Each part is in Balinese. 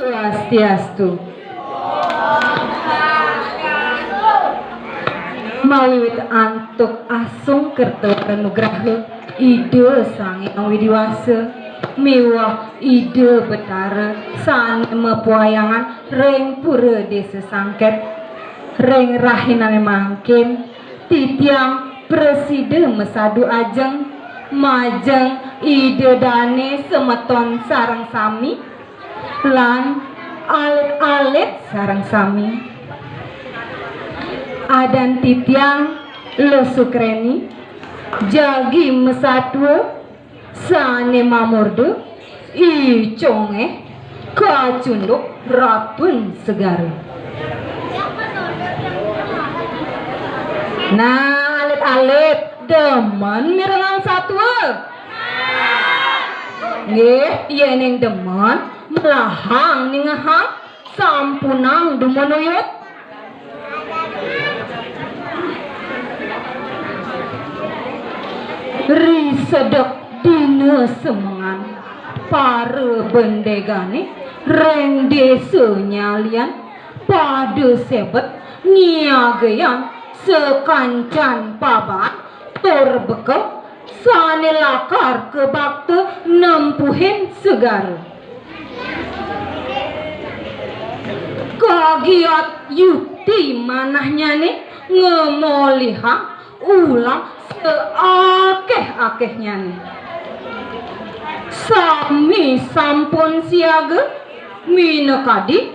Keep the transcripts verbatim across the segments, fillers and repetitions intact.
Swastiastu. Mawiwit antuk asung kerta renugraha Ida Sang Hyang Widi Wasa miwah Ida Betara sane mapuayangan ring Pura Desa Sangket, ring rahinane mangkin titiang prasida masadu ajeng majeng Ida Dane semeton sareng sami lan alit-alit sareng sami. Adan titiang Luh Sukreni, jagi masatua sane mamurda I Conge, kacunduk Ratun Segara. Nah, alit-alit, demen mirengang satua? Nggih, yening demen, melahang ningehang, sampunang dumun uyut. Ri sedek dina semengan, para bendegane ring desa nyalian pada sebet nyiagayang sakancan paban tur beka sane lakar kabakta nempuhin segara. Kagiat yukti manahnyane ngamolihang ulam saakeh-akehnyane. Sami sampun siaga minakadi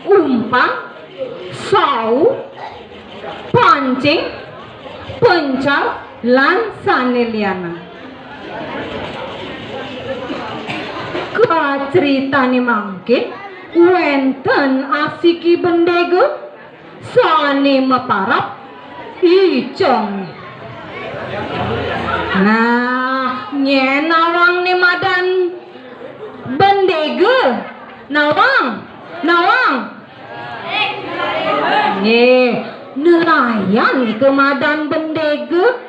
umpan, sau, pancing, pencar, lan sane lianan. Kacritane mangkin wenten asiki bendega sane maparab I Conge. Nah, nyen nawang ne madan bendega. Nawang, nawang. Nggih, nelayan nika madan bendega.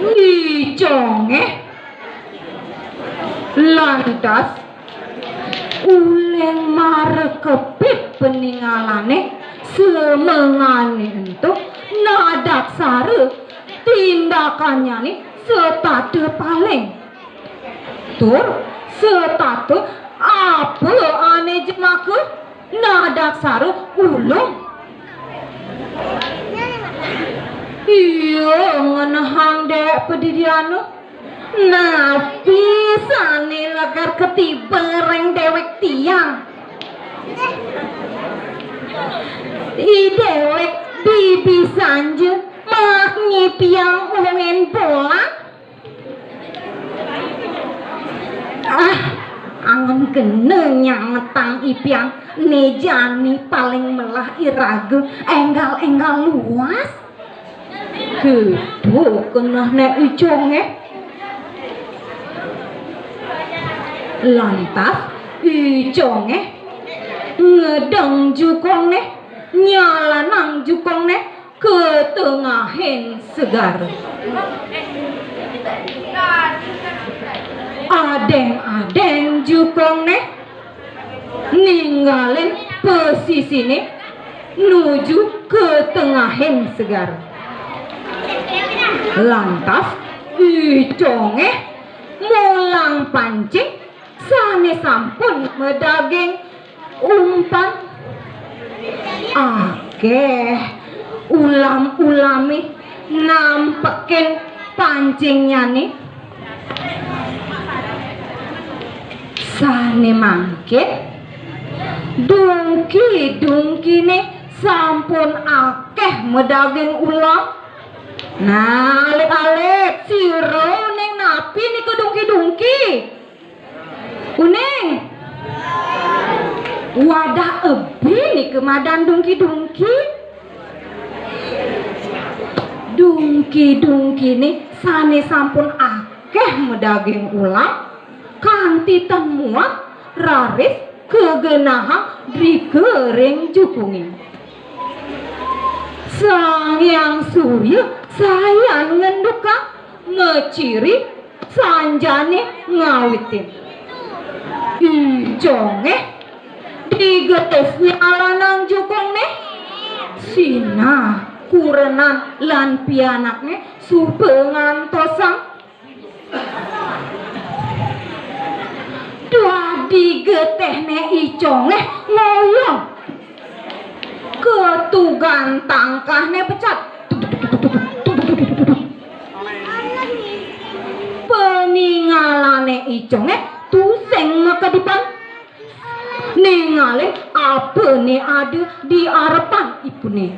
I Conge. Lantas, uling mara kepit paningalane, semengane ento nadaksara tindakannyane setata paling. Tur setata apa ane jemaka nadaksara ulung. Iya, ngenehang dek padidiana. Napi sane lakar katiba ring dewek tiang? I dewek bibi sanja mah ngipiang ungin bolan. Ah, angen kena nyangetang ipiang, ne jani paling melah iraga enggal-enggal luas. Kedo keneh ne I Conge. Lantas I Conge ngedeng jukongne, nyalanang jukongne ka tengahin segara. Adeng-adeng jukongne ninggalin pesisine nuju ka tengahin segara. Lantas I Conge mulang pancing sane sampun madaging umpan. Akeh ulam-ulame nampekin pancingnyane. Sane mangkin, dungki-dungkine sampun akeh madaging ulam. Nah, alit-alit, sira ning napi nika dungki-dungki? Uning. Wadah ebi nika madan dungki-dungki. Dungki-dungkine sane sampun akeh madaging ulam, kanti tan muat, raris kagenahang drika ring jukunge. Sang Hyang Surya sayan ngendukang, maciri sanjané ngawitin. Icongé digetisné alanang jukungné. Sinah kurenan lan pianakné suba ngantosang. Dadi getihné icongé ngoyong. Ketugan tangkahné pecat. Paningalané icongé tusing makedipan. Ningalin apané ada di arepan ipuné.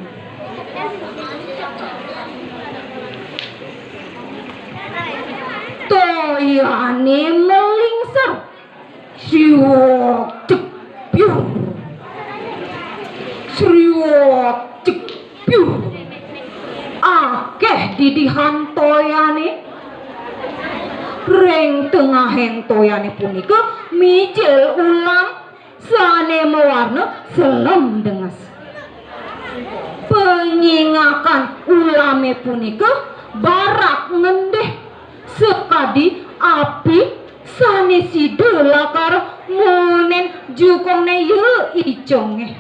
Toyané melingser. Sriwok cek piur. Sriwok cek piur. Akéh didihan toyané. Ring tengahing toyané punika mijil ulam sané mawarna selem denges. Panyingakan ulamé punika barak ngendih sakadi api sané sida lakar munin jukungné ya icongé.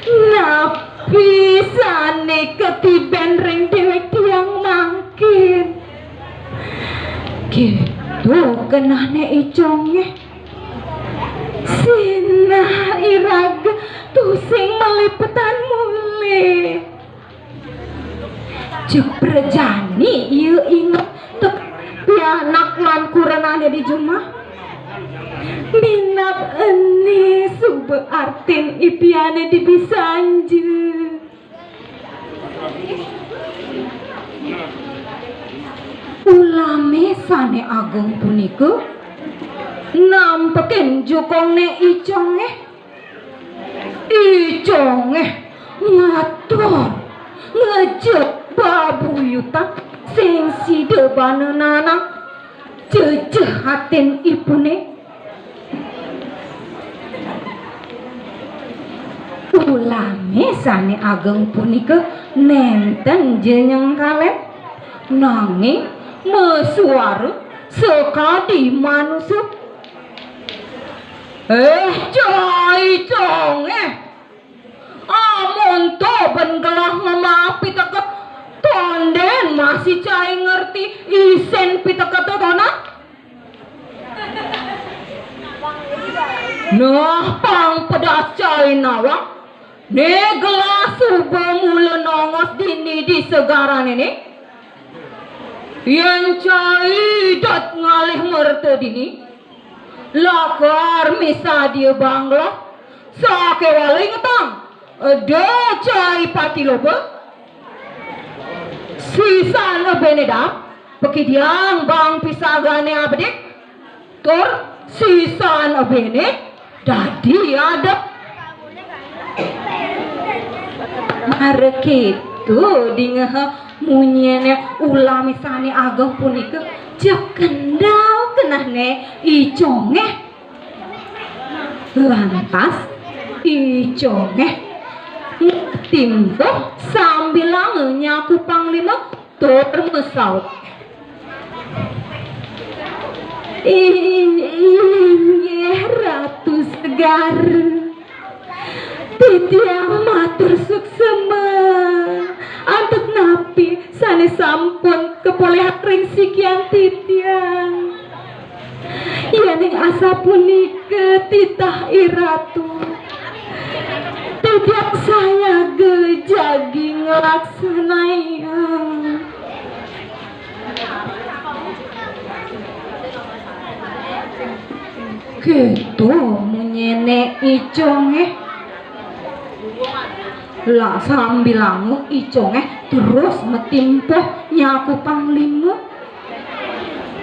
Napi sané katibén ring déwék tiang mangkin? Kéto kenehné icongé. Sinah iraga tusing malipetan mulih. Jeg prajani ia inget teka pianak lan kurenané di jumah. Minab ene suba artin ipiané di bisanja. Ulamé sané ageng punika nampekin jukungné icongé. Icongé ngatur ngejek babuyutan sing sida bana nanang jejehatin ipuné. Ulamé sané ageng punika nénten ja nyengkalen, nanging masuara sakadi manusa. Eh, cai congé. Amun to ben gelah ngemah piteket, tondén masih cai ngerti isin piteket to, nah? Nah, pang pedas cai nawang. Né gelah suba mula nongos dini di segarané né. Yén cai dat ngalih merta dini, lakar misadia bangla, sakéwala ingetang, eda cai pati loba, sisan ebéné dap, pakidiang bang pisagané abedik, tur sisan ebéné dadi adep. Mara kéto dingeha munyiné ulamé sané ageng punika, jeg kendal kenehné icongé. Lantas icongé timpuh sambilanga nyaku panglima tur masaut. Inggih Ratu Segara, titiang matur suksema antuk napi sané sampun kapolihang ring sikian titiang. Yéning asapunika titah Iratu, titiang sayaga jagi nglaksanayang. Kéto munyiné icongé. Lah sambilanga icongé terus matimpuh nyaku panglima.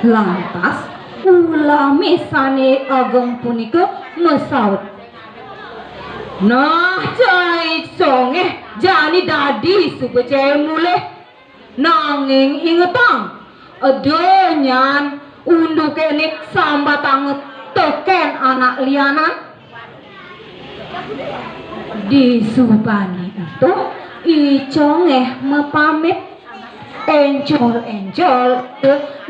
Lantas ulamé sané ageng punika masaut. Nah, cai icongé jani dadi suba cai mulih. Nanging ingetang, eda nyan unduké né sambatanga tekén anak lianan. Disubané Tuh, I Congéh mapamit. Encol-encol,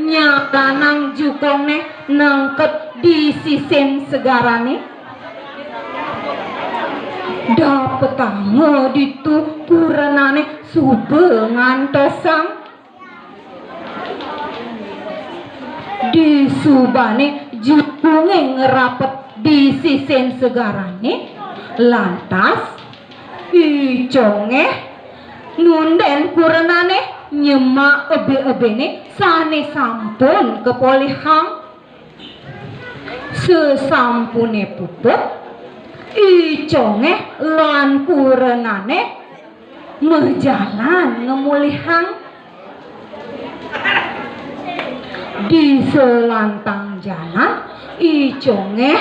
nya lanang jukongné nengkep di sisin segarané. Dapetanga ditu kurenané suba ngantosang. Disubané jukungé ngrapet di sisin segarané, lantas I Congéh nundén kurenané nyemak ebe-ebené sané sampun kapolihang. Sasampuné puput, I Congéh lan kurenané majalan ngamulihang. Di salantang jalan, I Congéh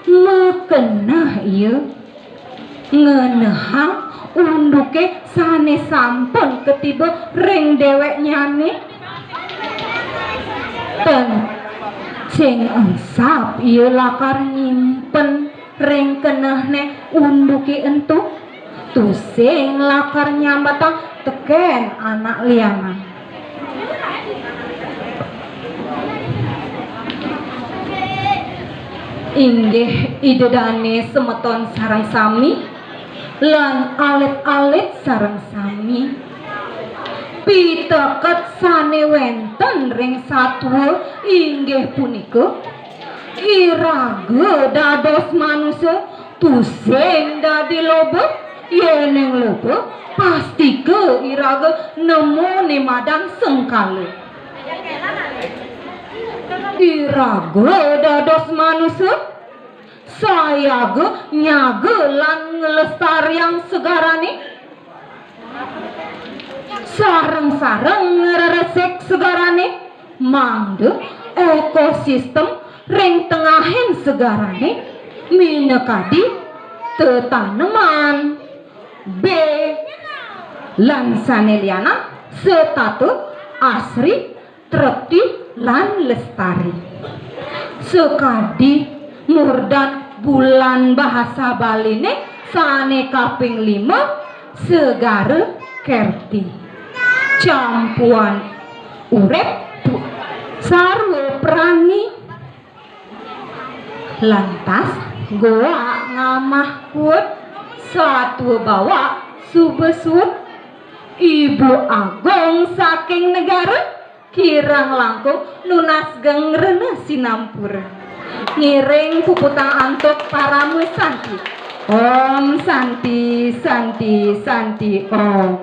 makeneh ia ngenehang unduké sané sampun katiba ring déwéknyané. Ten sing engsap ia lakar nyimpen ring kenehné unduké ento, tusing lakar nyambatang tekén anak lianan. Inggih Ida Dané semeton sareng sami, lan alit-alit sareng sami. Piteket sané wénten ring satua inggih punika, iraga dados manusa tusing dadi loba, yéning loba pastika iraga nemu né madan sengkala. Iraga dados manusa sayaga nyaga lan nglestariang segarané, sareng-sareng ngreresik segarané, mangda ekosistem ring tengahing segarané minakadi tetaneman, bé, lan sané lianan setata asri, trepti, lan lestari. Sakadi murdan bulan bahasa Baliné sané kaping lima, Segara Kerti. Campuan urip pu-, sarwa prani. Lantas, goak ngamah kuud, satua bawak suba suud, Ibu Agung saking negara, kirang langkung nunas geng rena sinampura. Ngiring puputang antuk parama santi. Om Santi, Santi, Santi, Om.